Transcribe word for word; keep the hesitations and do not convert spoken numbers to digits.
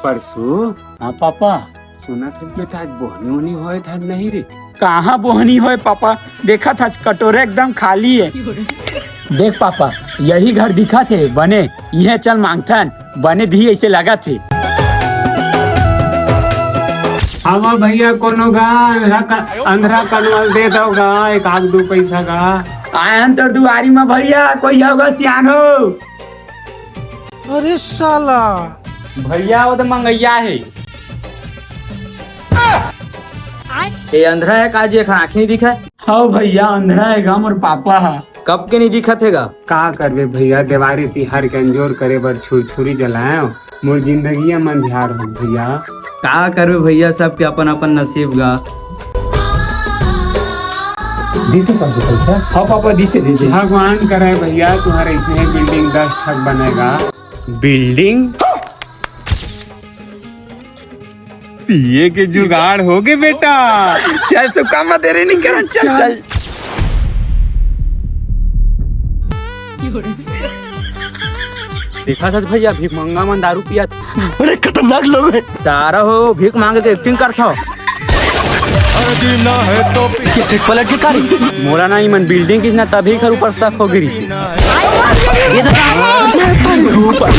परसू। हाँ पापा। सुनत हे बेटा, आज बोहनी होनी होय था नहीं रे? कहाँ बोहनी होय पापा, देखत हस कटोरा एकदम खाली हे। देख पापा, यही घर दिखत हे बने, इहे चल मांगथन, बने दिही अइसे लगत हे। आवा भैया, कोनो गा अंधरा क-, अंधरा कनवल दे दव गा, एक आध दू पैसा गा। आयन तोर दुआरी म भैया, कोई हव गा सियान हो? अरे साला। भैया, वो तो मंगैया हे। ए अंधरा हे का जी, एक आँखी नहीं दिखय? हव भैया, अंधरा हे गा मोर पापा ह। कब के नहीं दिखत हे गा? का करबे भैया, देवारी तिहार के अंजोर करे बर छुरछुरी जलाएव। मोर जिंदगिया म अंधियार हो भैया। का करबे भैया, सबके अपन अपन नसीब गा। दिसे पापा पैसा? हाँ पापा, दिसे, दिसे। भगवान करे भैया, तुम्हारे इसमें बिल्डिंग दस ठक बनेगा। बिल्डिंग? पिए के जुगाड़ हो गे बेटा। चल सुक्का मत, देरी नहीं करन, चल, चल। देखा था भैया, भीख मंगा मन दारू पिया था। अरे खतरनाक लोग हैं। सारा हो भीख मांगे के एक्टिंग करत हो। मोला ना इमन बिल्डिंग किस ना तभी घर ऊपर शक हो गिरी। ये तो क्या है? ऊपर।